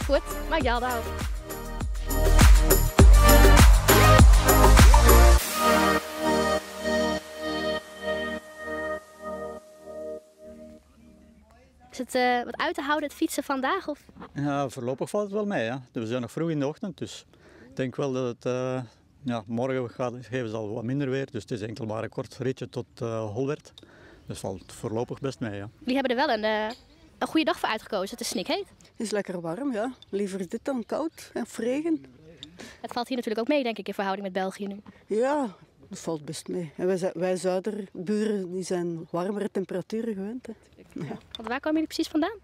fuort mei Gjaldau. Is it wat út te hâlden it fytsen vandaag? Of? Ja, voorlopig valt het wel mee. Ja. We zijn nog vroeg in de ochtend, dus ik denk wel dat het... Ja, morgen geven ze al wat minder weer, dus het is enkel maar een kort ritje tot Holwerd. Dus valt voorlopig best mee, ja. Jullie hebben er wel een goede dag voor uitgekozen. Het is snikheet. Het is lekker warm, ja. Liever dit dan koud en regen. Het valt hier natuurlijk ook mee, denk ik, in verhouding met België nu. Ja, dat valt best mee. En wij zuiderburen die zijn warmere temperaturen gewend. Hè. Ja. Want waar komen jullie precies vandaan?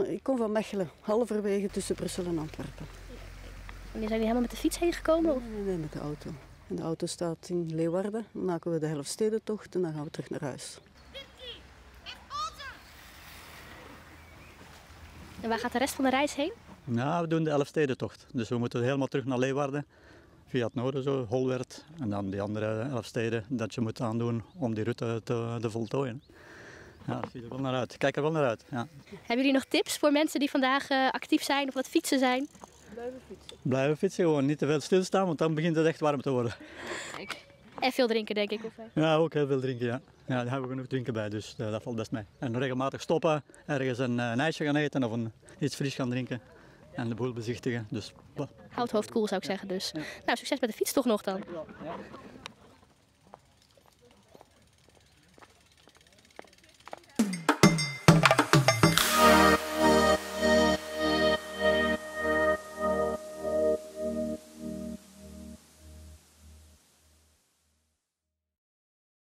Ik kom van Mechelen, halverwege tussen Brussel en Antwerpen. En zijn jullie helemaal met de fiets heen gekomen? Of? Nee, nee, met de auto. En de auto staat in Leeuwarden. Dan maken we de Elfstedentocht en dan gaan we terug naar huis. En waar gaat de rest van de reis heen? Nou, we doen de Elfstedentocht. Dus we moeten helemaal terug naar Leeuwarden. Via het noorden zo, Holwerd. En dan die andere 11 steden dat je moet aandoen om die route te voltooien. Ja, dat ziet er wel naar uit. Kijk er wel naar uit. Ja. Hebben jullie nog tips voor mensen die vandaag actief zijn of wat fietsen zijn? Blijven fietsen. Blijven fietsen, gewoon niet te veel stilstaan, want dan begint het echt warm te worden. Kijk. En veel drinken, denk ik. Of? Ja, ook heel veel drinken, ja. Ja, daar hebben we genoeg drinken bij, dus dat valt best mee. En regelmatig stoppen, ergens een ijsje gaan eten of iets fris gaan drinken. En de boel bezichtigen. Dus, bah. Houd hoofd koel, zou ik zeggen. Dus. Ja. Succes met de fiets toch nog dan. Dankjewel. Ja.